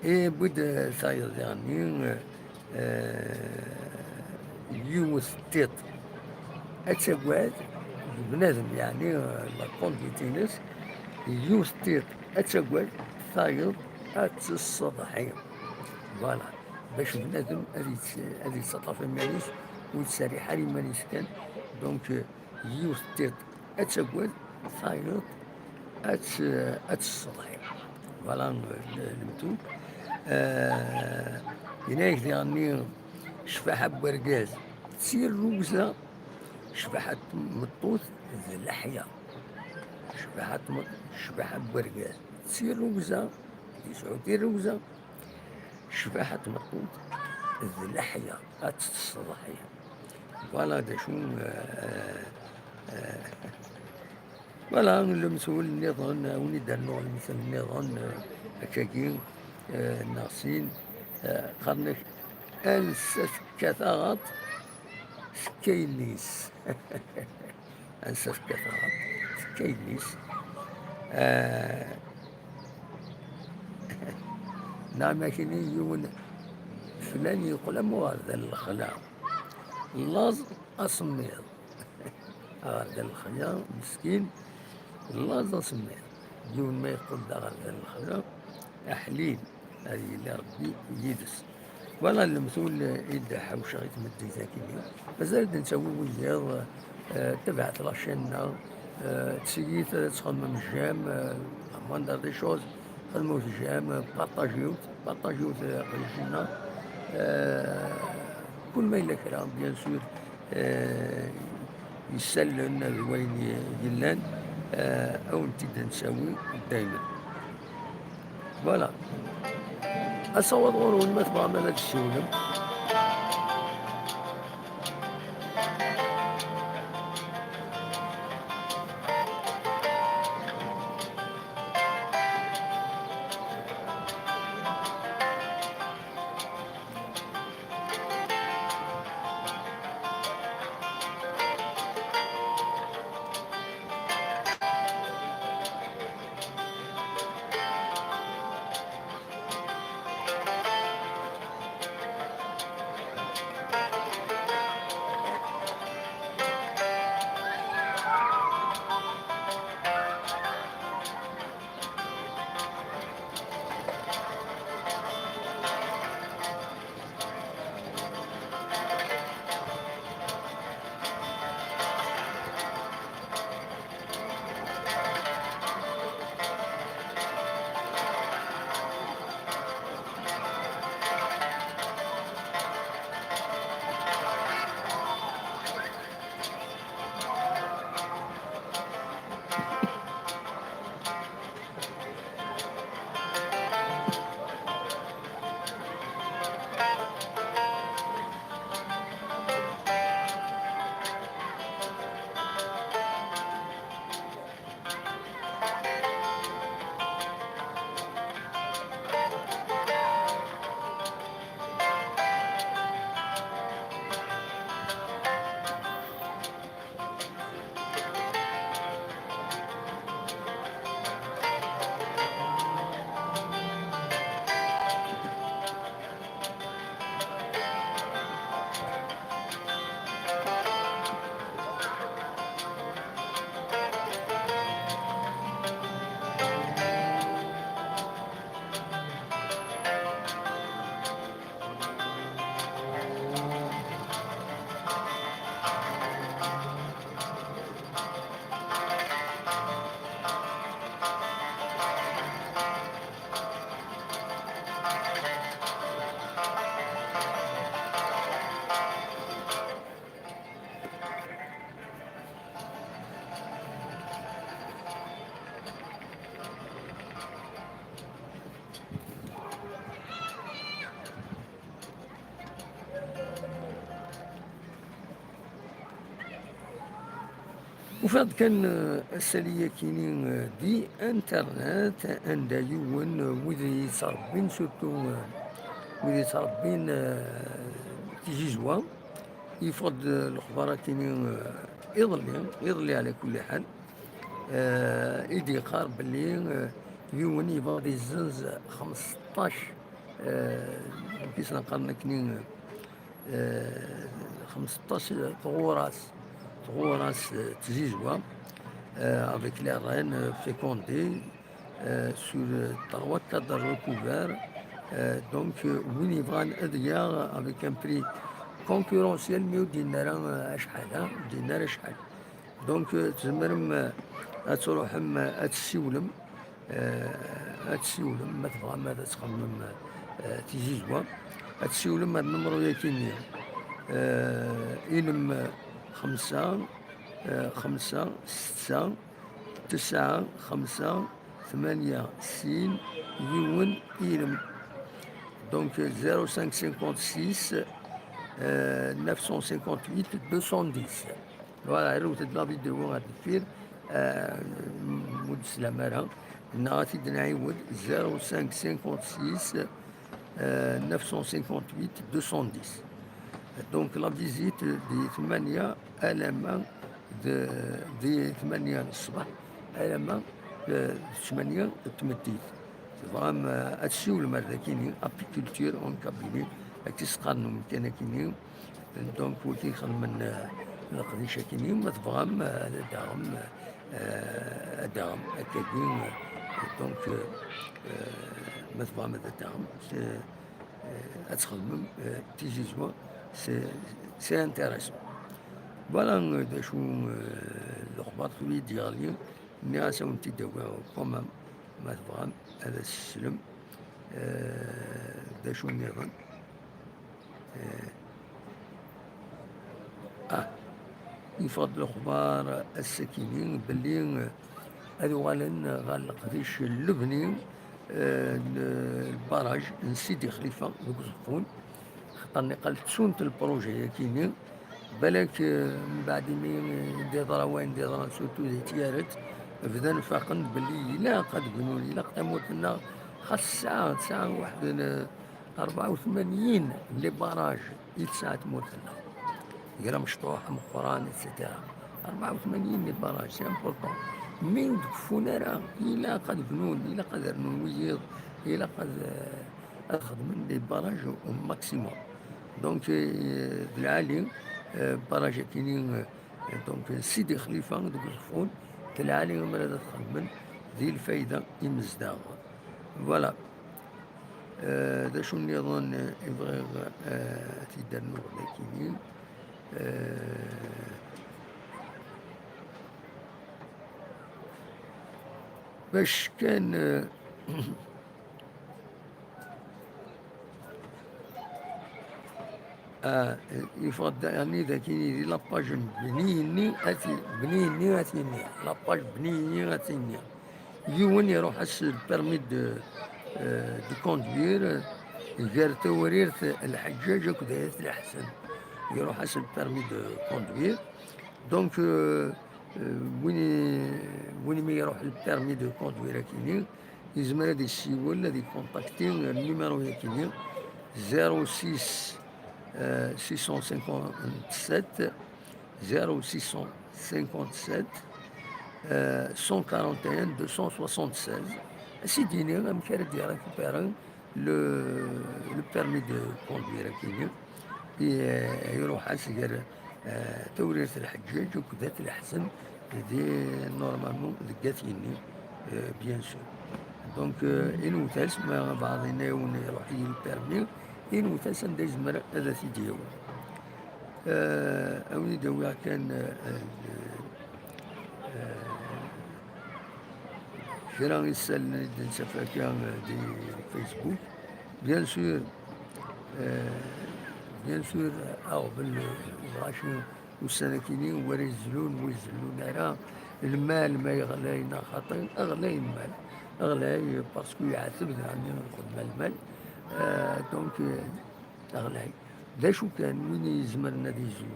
Iwwi-d, eh, tayeḍ diɣenni, eh, yiwet tiṭ ad tagad, bnadem, yeɛni, eh, la conduite-ines, yiwet tiṭ ad tagad, tayeḍ ad tesseḍḥi. Voilà, bac bnadem ad yett-, ad yettaṭṭaf iman-is, ur yettserriḥ ara iman-is kan. Donc, eh, yiwet tiṭ ad tagad, tayeḍ ad tt-, ad tesseḍḥi. Voilà, le-, lemtul. Euh, yenna-yak diɣenni, ccbaḥa n wergaz d tirrugza, ccbaḥa n tmeṭṭut d leḥya. Ccbaḥa n tmeṭ-, ccbaḥa n wergaz d tirrugza, yesɛu tirrugza, ccbaḥa n tmeṭṭut d leḥya, ad tesseḍḥi. Voilà d acu, euh, euh, voilà, lemtul nniḍen, a wen-id-rnuɣ lemtel nniḍen, euh, akkagi, euh, neɣ sin, euh, qqaren-ak, ansa tekka taɣaṭ, tekka yelli-s. Ansa tekka taɣaṭ, tekka yelli-s. Euh, neɣ ma kini yiwen flan yeqqel am uɣerda n lexla. Laẓ asemmiḍ. Aɣerda n lexla, meskin, laẓ asemmiḍ. Yiwen ma yeqqel d aɣerda n lexla, aḥlil, ad yili Rebbi yid-s. Voilà lemtul i d-ḥawceɣ i tmeddit-agi. Mazal ad d-nettawi wiyaḍ, eh, tabaɛet la chaîne-nneɣ, eh, ttseggit ad txedmem j'aime, eh, la moindre des choses, xedmewt j'aime, eh, partagiwt, partagiwt, eh, aqeddac-nneɣ. Eh, kul ma yella kra, bien sûr, eh, isallen d wayen yellan, eh, ad wen-t-id-nettawi daymen. Voilà. Asawaḍ ɣur-wen ma tebɣam ad d-tsiwlem. Ufiɣ-d kan, eh, asali-akini, eh, di internet, anda yiwen, eh, wid yettrebbin, surtout, eh, wid yettrebbin, eh, tizizwa, yeffeɣ-d, eh, lexbar-akini, eh, iḍelli, iḍelli ɛla kulli ḥal, eh, i d-yeqqar belli, eh, yiwen yebɣa ad yezzenz xmesṭac, eh, amek i s-neqqaren akini, eh, xmesṭac tɣuras, tɣuras, eh, tzizwa, eh, avec les rennes, eh, fécondées, eh, sur, eh, trois cadres recouverts. Eh, donc, eh, win yebɣan ad yaɣ avec un prix concurrentiel, mi ur d-yenni ara, eh, acḥal, ha? Ur d-yenni ara acḥal. Donc, eh, tzemrem, eh, ad truḥem, eh, ad tessiwlem, eh, ad tessiwlem, ma tebɣam ad txemmem, eh, tizizwa, ad tessiwlem ar numru-yaki-nni, eh, ilem xemsa, eh, xemsa, setta, tesɛa, xemsa, tmanya, sin, yiwen, ilem. Donc, zéro cinq cinquante-six, euh, neuf cent cinquante-huit, deux cent dix. Voilà, rewt-d la vidéo ɣer deffir, euh, mu d-teslam ara, neɣ ad t-id-nɛiwed, zéro cinq cinquante-six, euh, neuf cent cinquante-huit, deux cent dix. Donc, la visite di tmanya alama d, di tmanya n ṣṣbeḥ alama d tmanya n tmeddit. Tebɣam, eh, ad tessiwlem ar dakini, apiculture en Kabylie, akka i s-qqaren umkan akini. Donc, wigi xedmen, eh, leqdic akini, ma tebɣam, eh, ad d-taɣem, eh, ad d-taɣem akkagi, eh, donc, eh, eh, ma tebɣam ad d-taɣem, c'est, eh, ad txedmem, eh, tizizwa, c'est, c'est intéressant. Voilà, eh, d acu, eh, lexbar tura i d-yeɣli, nniɣ-as ad wen-t-id-awiɣ quand même, ma tebɣam ad as-teslem. Eh, d acu nniḍen? Eh, ah, yeffeɣ-d lexbar ass-akini belli, eh, ad uɣalen ɣer leqdic n lebni, eh, n lbaraj n Sidi Xlifa deg Uẓeffun, xaṭer niqal ttunt lprujet-akini, balak, eh, mbeɛd imi, eh, d-iḍra wayen d-iḍran, surtout di Tiyaret, bdan faqen belli ilaq ad bnun, ilaq tamurt-nneɣ xas tesɛa, tesɛa waḥed n, eh, rebɛa u tmanyin n les barrages i tesɛa tmurt-nneɣ. Gar amecṭuḥ, ameqqran, et cetera. Rebɛa u tmanyin n les barrages, c'est important. Mi ur d-keffun ara, ilaq ad bnun, ilaq ad rnun wiyiḍ, ilaq ad, eh, ad xedmen les barrages au maximum. Donc, eh, d lɛali, eh, barrage akini, eh, donc, Sidi Xlifa deg Uẓeffun, d lɛali ammer ad xedmen di lfayda imezdaɣ. Voilà. Eh, d acu nniḍen, eh, i bɣiɣ, eh, ad t-id-rnuɣ dakini? Eh, bac kan, eh, Ah, yeffeɣ-d daɣen dagi di la page n Bni-nni, ati, Bni-nni, ati-nni. La page Bni-nni, ati-nni. Yiwen iruḥ-as le permis de, euh, de conduire, gar Tawrirt Lḥeǧǧaǧ akked Ayt Leḥsen. Iruḥ-as le permis de conduire. Donc, euh, euh, win i, win mi iruḥ le permis de conduire akini, yezmer ad yessiwel, ad ykunṭakti ar numéro-yakini, zéro six, euh, six cent cinquante-sept, zéro six cent cinquante-sept, euh, cent quarante et un, deux cent soixante-seize. Ad s-id-yini amek ara d-irécupérer le, le permis de conduire akini. I, euh, iruḥ-as gar, euh, Tawrirt Lḥeǧǧaǧ akked At Leḥsen, di, normalement, deg At Yenni, euh, bien sûr. Donc, euh, inwet-as, ma bɛaḍ yenna-yawen iruḥ-iyi le permis, inwet-as anda yezmer ad t-id-yawi. Euh, a wen-id-awiɣ kan, euh, euh, euh, kra isallen i d-nessefrak, euh, di Facebook. Bien sûr, euh, bien sûr, aɣbel, euh, lɣaci ussan akini, wara izellun, ur izellun ara, lmal ma yeɣlay neɣ xaṭi, ɣlay lmal. Ɣlay parce que yeɛteb daɣen lxedma lmal. Euh, donc, euh, ɣlay. D acu kan, win i izemren ad izlu,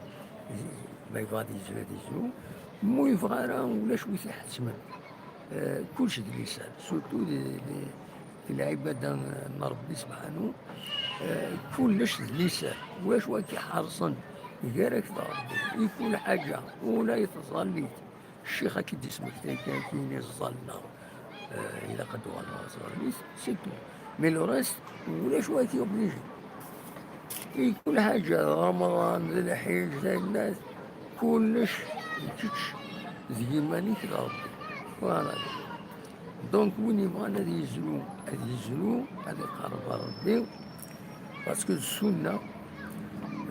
ma yebɣa ad izlu, ad izlu. Mu yebɣa ara ulac wi t-iḥettmen. Eh, kullec d liser, surtout di, di, di lɛibada n Ṛebbi sebḥanu, eh, kullec d liser. Ulac wa k-iḥerṣen gar-ak d Ṛebbi. I kul ḥaǧa, ula i tẓallit, ccix ad k-id-ismekti kan akken iẓẓal neɣ, eh, ilaq ad d-uɣaleɣ ɣer tẓallit, c'est tout. Mais le reste, ulac wa k-obligé. I kul ḥaǧa, d Ramaḍan, d lḥiǧ, d ayennat, kullec d kečč, d yiman-ik d Ṛebbi. Voilà. Donc, win yebɣan ad yezlu, ad yezlu, ad iqerreb ɣer Ṛebbi, parce que d ssunna,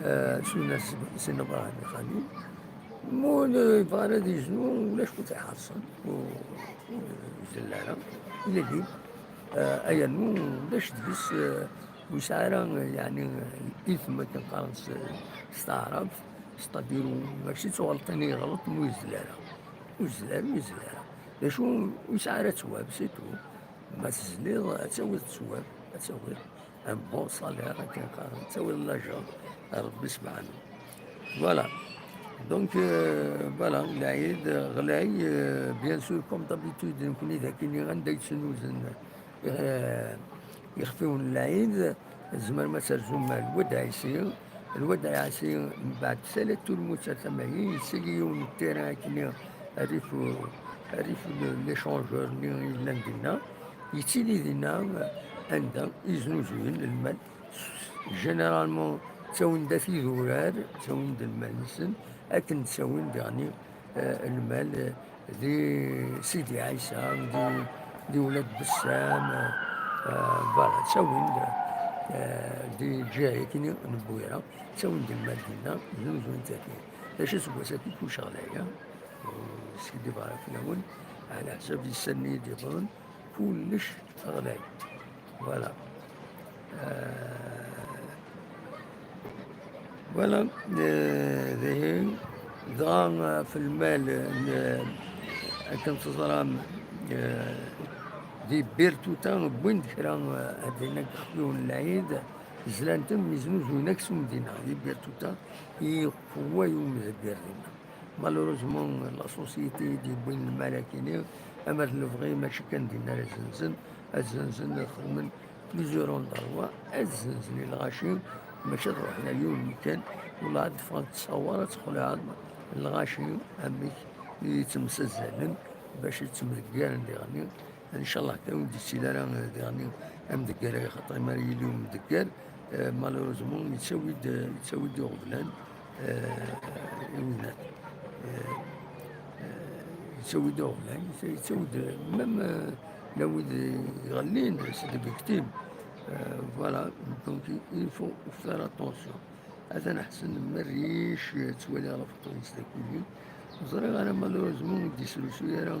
eh, ssunna s-, Sidna Ibrahim i Xalil. Mu yebɣan ad yezlu, ulac wi t-iḥerṣen, ur, ur izell ara, il est libre. Eh, ayannu, ulac deg-s, eh, ur yesɛi ara, eh, yeɛni, eh, ithem akken qqaren s, s taɛrabt, c'est-à-dire, mačči d tuɣaltin i yeɣleḍ, ur yezell ara. Ur yezell ara, ur yezell ara. D acu, ur yesɛi ara ttwab, c'est tout. Ma tezliḍ, ad tawiḍ ttwab, ad tawiḍ. Un bon salaire, akken qqaren, ad tawiḍ l'argent, Ṛebbi sebḥanu. Voilà. Donc, euh, voilà, lɛid, euh, ɣlay, euh, bien sûr, comme d'habitude, nekkni d akini anda yettnuzen, euh, ixfiwen n lɛid, tzemrem ad terzum Lwad Ɛisi. Lwad Ɛisi, mbeɛd Salat Ulmut ar tama-yi, yessali yiwen n terrain akkenni, rrif, rrif n l'échangeur-nni yellan dinna. Yettili dinna, euh, anda yeznuzuyen lmal. Généralement, ttawin-d at idurar, ttawin-d lmal-nsen, akken ttawin-d, yeɛni, eh, lmal, eh, di Sidi Ɛisa, di, di Wlad Bessam, eh, eh, voilà, ttawin-d, eh, di lǧiha-agi n Bwira, ttawin-d lmal dinna, znuzuyen-t akkin. D acu, aseggas-agi kullec ɣlay, eh? Ur skiddibeɣ ara fell-awen, ɛla ḥsab yissan-nni i d-iḍren, kullec ɣlay. Voilà. Euh, voilà, euh, dihin, dɣa, euh, f lmal, euh, akken teẓram, euh, di Birtuta, wwin-d kra, euh, ad din akk ixfiwen n lɛid, zlan-ten, mi znuzuyen aksum dinna, di Birtuta, iqewway umdegger dinna. Malheureusement, la société i d-yewwin lmal akini, amer d lebɣi mačči kan dinna ara zenzen, ad zenzen, ad xedmen plusieurs endroits, ad zenzen i lɣaci, mačči ad ruḥen ar yiwen umkan, wala ad d-ffɣent ttṣawar ad texleɛeḍ lɣaci amek i ttemsazzalen bac ad ttemdeggaren diɣenni. Ncallah kan ur d-yettili ara, eh, diɣenni amdegger-agi, xaṭer mi ara yili umdegger, eh, malheureusement yettawi-d, eh, yettawi-d iɣeblan, eh, i winnat. Eh, eh, yettawi-d iɣeblan, yettawi-d même, eh, la wid iɣellin, c'est des victimes. Eh, voilà, donc il faut faire attention. Atan Ḥsen Merric, ttwaliɣ la photo-ines dagini. Ur ẓriɣ ara, malheureusement, ur d-yesrusuy ara,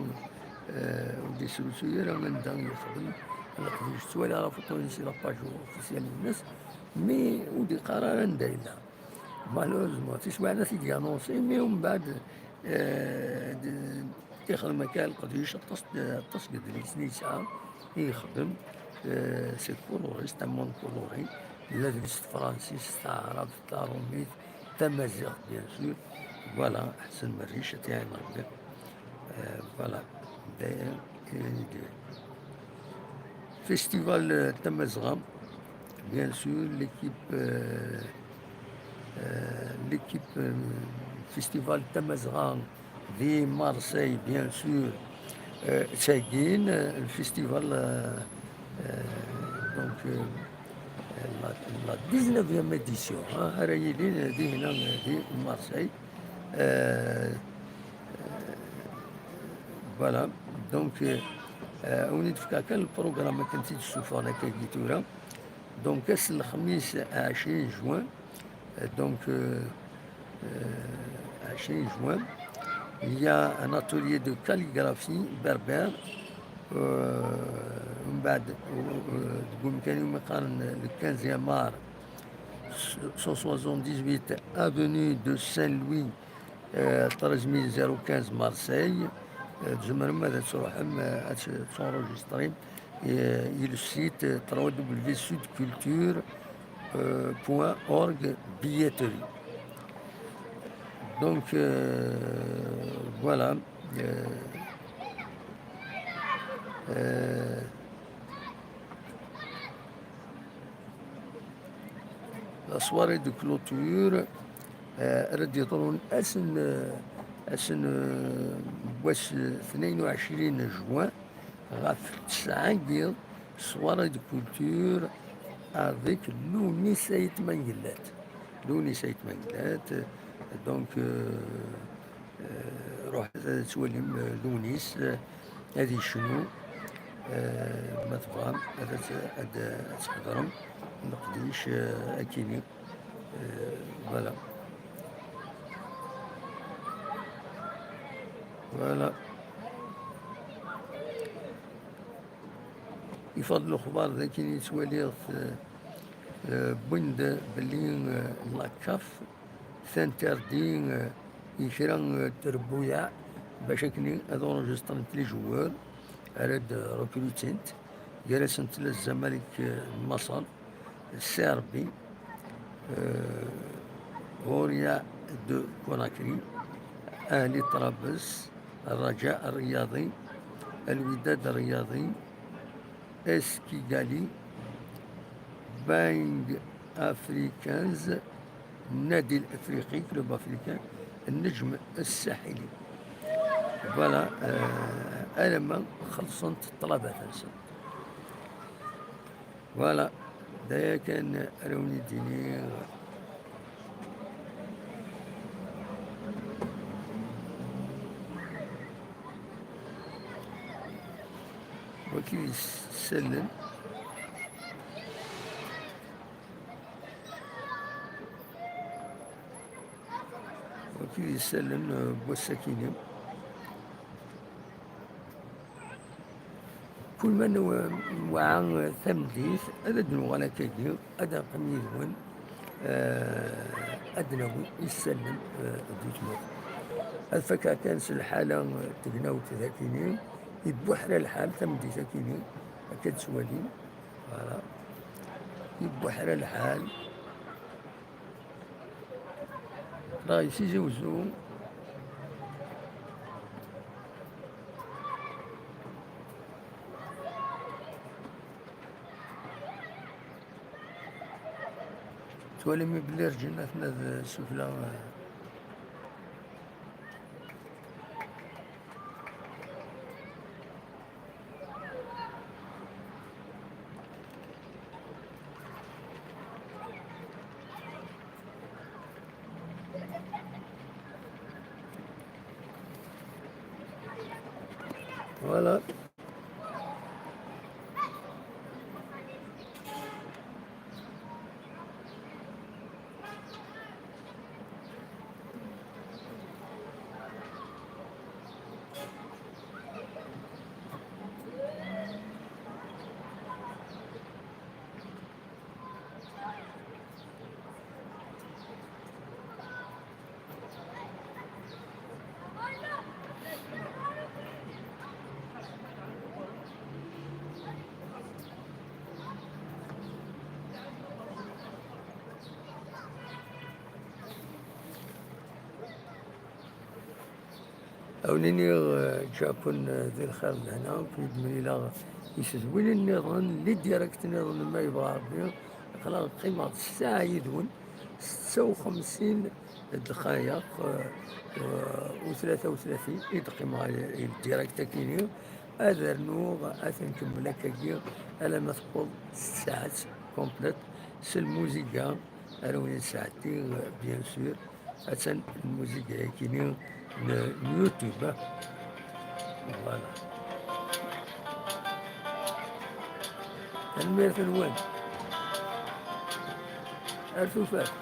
eh, ur d-yesrusuy ara anda yexdem leqdic. Ttwaliɣ la photo-ines di la page officielle-ines, mais ur d-yeqqar ara anda yella. Malheureusement, tiswiɛin ad t-id-yanonsi, mais umbeɛd, eh, d-, ixdem akka leqdic, aṭas, aṭas n yedlisen i yesɛa i yexdem, eh, c'est coloré, c'est un monde coloré. Ladlis s tefransist, taɛrabt, tarumit, tamaziɣt, bien sûr. Voilà, Ḥsen Merric, ad t-iɛin Rebbi. Euh, voilà. D'ailleurs, il y a une idée. Festival, euh, Tamazra, bien sûr, l'équipe, euh, euh, l'équipe, euh, Festival Tamazra di Marseille, bien sûr, euh, tagin, euh, le festival, euh, euh, donc, euh, la, la dix-neuvième édition, hein, ara yilin, euh, di hna, euh, di Marseille. Euh, euh, voilà, donc, euh, euh, on est fait le programme comme si tu souffres la cagitura. Donc, c'est le khamis à juin. Euh, donc, euh, euh, à juin, il y a un atelier de calligraphie berbère. Euh, ومن بعد، euh, euh, le quinzième art, cent soixante-dix-huit avenue de Saint-Louis, euh, treize mille quinze Marseille. Euh, tzemrem ad tṛuḥem, euh, ad t-, t'enregistrer. Et, euh, et le site, euh, trois w sud culture point org billetterie. Donc, euh, voilà. Euh, euh, la soirée de clôture, euh, ara d-yeḍrun ass n, euh, ass n, euh, wass tnayen u ɛecrin juin, ɣef ttesɛa n yiḍ, soirée de culture avec Lounis Ayt Mengellat. Lounis Ayt Mengellat. Donc, euh, euh, ruḥet ad twalim, euh, Lounis, euh, ad yecnu. Euh, ma tebɣam, ad, ad, ad, ad tḥeḍrem, leqdic, euh, akini. Euh, voilà. Voilà. Ifeḍ lexbar d akken yettwaliɣ, eh, eh, wwin-d belli, eh, la CAF t'interdit, eh, i kra, eh, n trebbuyaɛ bac akken ad enregistrent les joueurs ara d-recrutent, gar-asent la Zamalek, eh, n Maṣer, Serbie, euh, Horia de Conakry, Ahli Trabes, Raja Riyadi, Al Wihdat Riyadi, S Kigali, Bang Africans, Nadi Afriqi, Club Africain, Nejm Sahili. Voilà, euh, alamma xellṣent ṭṭlabat-nsent. Voilà, d aya kan ara wen-id-iniɣ. Wagi d isallen. Wagi d isallen, eh, n wass-akini. Kul ma nw-, nwɛa tameddit, ad d-nuɣal akkagi, ad neqqim yid-wen, eh, ad d-nawi isallen, eh, di tmurt. Ad fakeɣ kan s lḥala, eh, n tegnawt dagini, ibuḥra lḥal tameddit-akini, akka d-ttwalin, voilà, ibuḥra lḥal. Dɣa yessizi uzzu. Twalim belli rǧin aten-ad sufella. Voilà. Awen-iniɣ, eh, ǧǧiɣ-ken, eh, di lxir d lehna, ken-id-mlileɣ i tedwilin nniḍen, les directs nniḍen, ma yebɣa Rebbi, aql-aɣ qqimeɣ-d ssaɛa yid-wen, setta u xemsin ddqayeq, eh, eh, u tlata u tlatin i d-qqimeɣ i, i direct akini, ad rnuɣ, ad t-nkemmel akkagi, alamma tewweḍ ssaɛa complète, s lmuziga, ara wen-id-sɛeddiɣ, bien sûr, attan lmuziga-yakini n, n YouTube. Voilà. Tanemmirt-nwen. Ar tufat.